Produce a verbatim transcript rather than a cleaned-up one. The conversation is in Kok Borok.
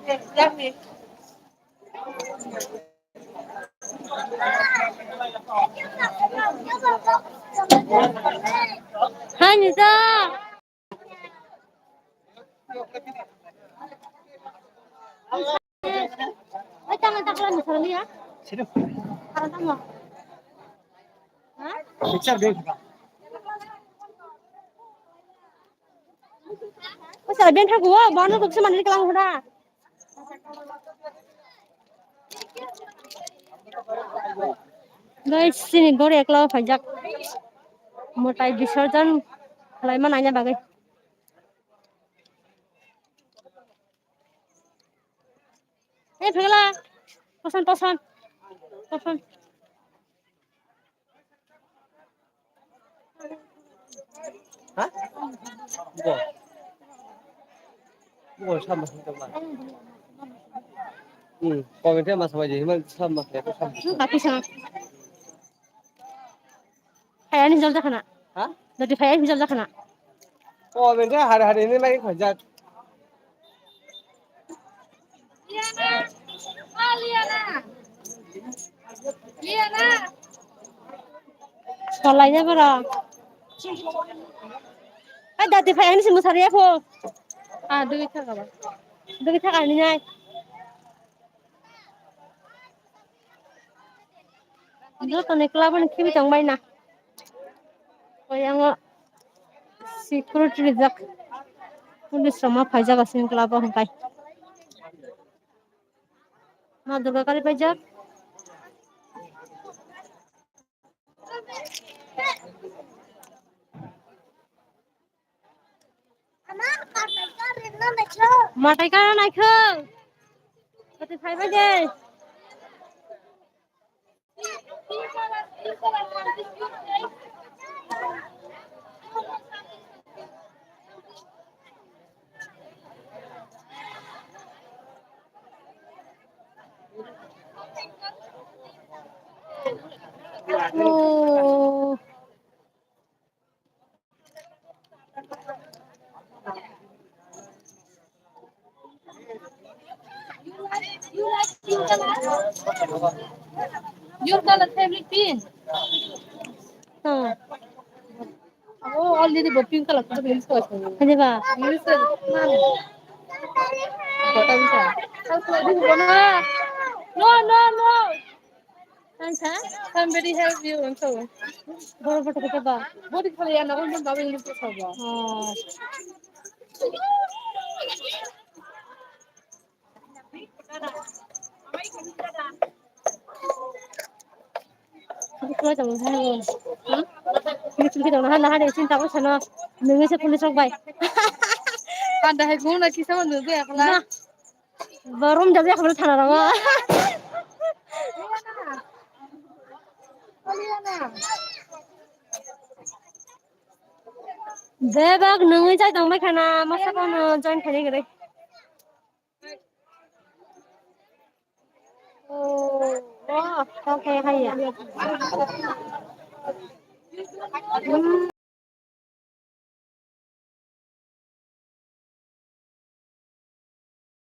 Hai, Nisa. Oi, tama takla ni sarani ya? Sino? Tama tama. Ha? Picture deh. Oi, sara ben thagu, bono dukse mani kelang hoda. Guys, sini gori ekla phaijak. Motai bisorjon khlaima naina bagwi. Hey, phegla. Poson, poson. Poson. Ha? Bo. Bo, sama, sama. Hmm, comment ma sama je, himan sama, sama. Tapi sama. Kayaknya jauh dah kena. Ha? Jadi kayaknya jauh dah kena. Comment hari-hari ini lagi kerja. Salai ya bara. Ai dati phai ani simu sariya pho. Ah, dui thaka ba. Dui thaka ni nai. Joto ni club ni khibi tong bai na. Oyango security rijak. Police rok ma phaijak aswk club o hwnkhe. Ma Durga kali paijak. Matai kana naikho. Matai phaibai de. Oh. Your color favorite pink. Oh, already bo pink color ko use ko. Hadi ba? Use ko. No, no, no. Ang sa? Somebody help you, ang sa. Boro boro kita ba. Boro kita ya, na boro boro ini kita ba. Oh. Bikla jong ha. Bikla jong ha, na ha de sin ta ko sana. Nungi se police rok bai. Panda hai guna kisa mo nungi akla. Borom jaje kholo thana rongo. Bebak nungwi chai tong bai khana, masa kono join khaini gre. Oh, oh, okay, haya.